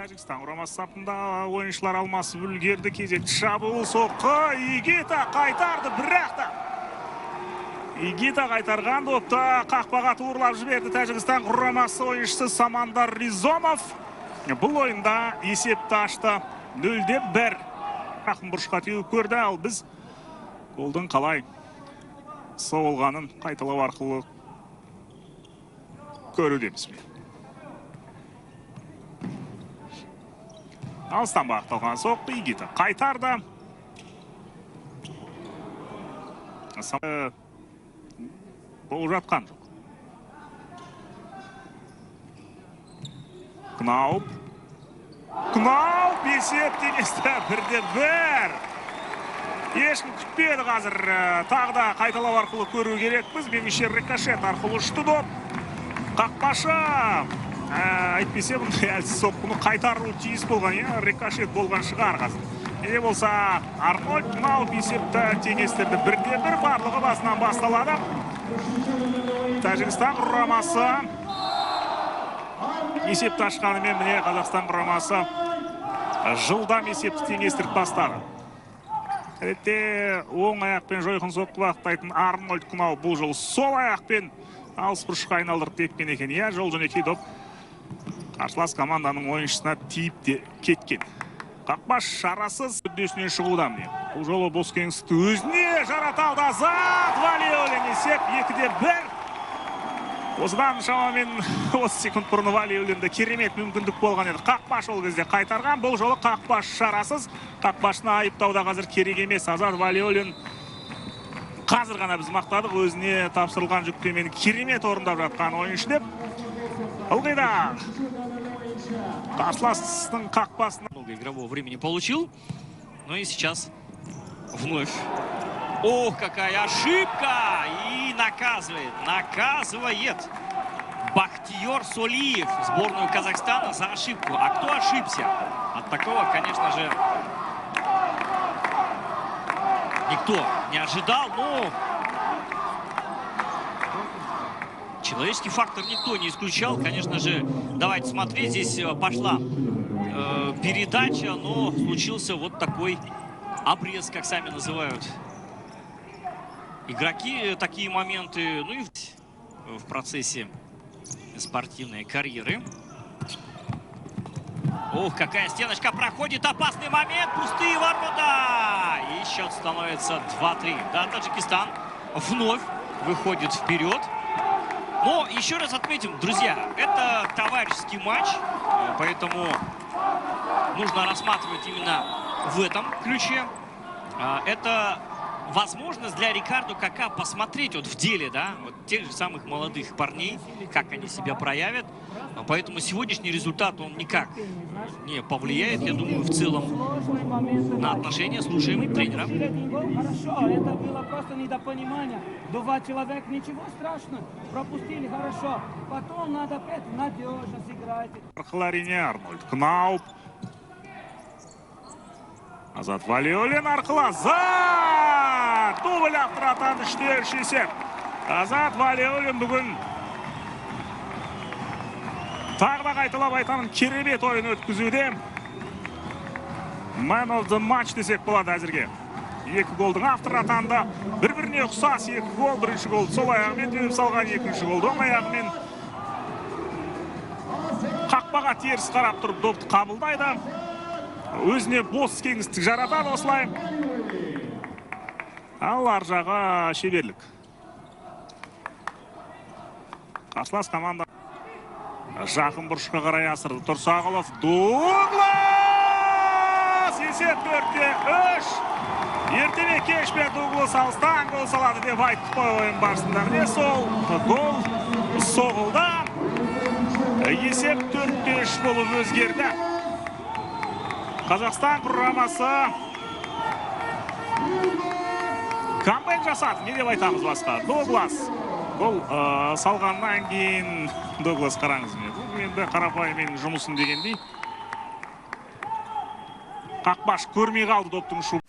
Тәжікстан құрамасы сапында ойыншылар алмасып үлгерді. Кезекті шабуыл, соққы, Игита қайтарды, бірақ та Игита қайтарған допты қақпаға туырлап жіберді Тәжікстан құрамасы ойыншысы Самандар Ризомов. Бұл ойында есепті ашты 0-1. Жақын бұрышқа теуіп көрді, ал біз голдың қалай соғылғанын қайталау арқылы көрудеміз. Алыстан бағытталған соққы, Игита қайтарды. Болып жатқан жоқ. Кнауп. Кнауп, есеп теңесті 1-1. Ешкім күтпеді қазір. Тағы да қайталау арқылы көру керекпіз. Меніңше, рикошет арқылы ұшты доп. Қақпашы әйтпесе бұндай әлсіз соққыны қайтару тиіс болған, рикошет болған шығар қазір. Не болса, Арнольд Кнауп есепті теңестірді. 1-1, барлығы басынан басталады. Тәжікстан құрамасы есепті ашқанымен, міне, Қазақстан құрамасы жылдам есепті теңестіріп бастады. Әдетте оң аяқпен жойқын соққы бағыттайтын Арнольд Кнауп бұл жолы сол аяқпен алыс бұрышқа айналдырып тепкен екен. Иә, жол жөнекей доп қарсылас команданың ойыншысына тиіп те кеткен. Қақпаш шарасыз үдесінен шығуда міне. Бұл жолы бос кеңістікті өзіне жарата алды Азат Валиуллин. Есеп 2-1. Осыдан шамамен 30 секунд бұрын Валиуллинде керемет мүмкіндік болған еді. Қақпаш ол кезде қайтарған. Бұл жолы қақпаш шарасыз. Қақпашына айыптауда қазір керек емес. Азат Валиуллин қазір ғана біз мақтадық, өзіне тапсырылған жүктемені керемет орындап жатқан ойыншы деп. Ылғи да қарсыластың қақпасына много игрового времени получил. Ну и сейчас вновь. Ох, какая ошибка! И наказывает, наказывает Бахтиер Солиев сборную Казахстана за ошибку. А кто ошибся? От такого, конечно же, никто не ожидал, но человеческий фактор никто не исключал. Конечно же, давайте смотреть. Здесь пошла передача, но случился вот такой обрез, как сами называют игроки такие моменты. Ну и в процессе спортивной карьеры. Ох, какая стеночка проходит. Опасный момент. Пустые ворота. И счет становится 2-3. Да, Таджикистан вновь выходит вперед. Но еще раз отметим, друзья, это товарищеский матч, поэтому нужно рассматривать именно в этом ключе. Это возможность для Рикардо Кака посмотреть вот в деле, да, вот тех же самых молодых парней, как они себя проявят. Поэтому сегодняшний результат, он никак не повлияет, я думаю, в целом на отношения. Слушаем тренера. Хорошо, это было просто недопонимание. Два человека, ничего страшного, пропустили, хорошо. Потом надо опять надежно сыграть. Арқылы, әрине, Арнольд Кнауп. Азат Валиуллин арқылы Азат! Дубль авторы атанды, 3-3 есеп. Азат Валиуллин бүгін тағы да қайталап айтамын, керемет ойын өткізуде. Man of the match десек болады әзірге. Екі голдың авторы атанды. Бір-біріне ұқсас екі гол. Бірінші голды сол аяғымен теуіп салған, екінші голды оң аяғымен қақпаға теріс қарап тұрып допты қабылдайды. Өзіне бос кеңістік жаратады осылай. Ал ар жағы шеберлік. Қарсылас команда жақын бұрышқа қарай асырды. Тұрсағұлов, Дуглас! Есеп 4-3. Ерте ме кеш пе Дуглас алыстан гол салады деп айттық қой ойын барысында. Міне сол гол соғылды. Есеп 4-3 болып өзгерді. Қазақстан құрамасы камбэк жасады. Не деп айтамыз басқа? Дуглас гол салғаннан кейін Дуглас, қараңыз міне. Бұл енді қарапайым менің жұмысым дегендей. Қақпаш көрмей қалды доптың ұшуын.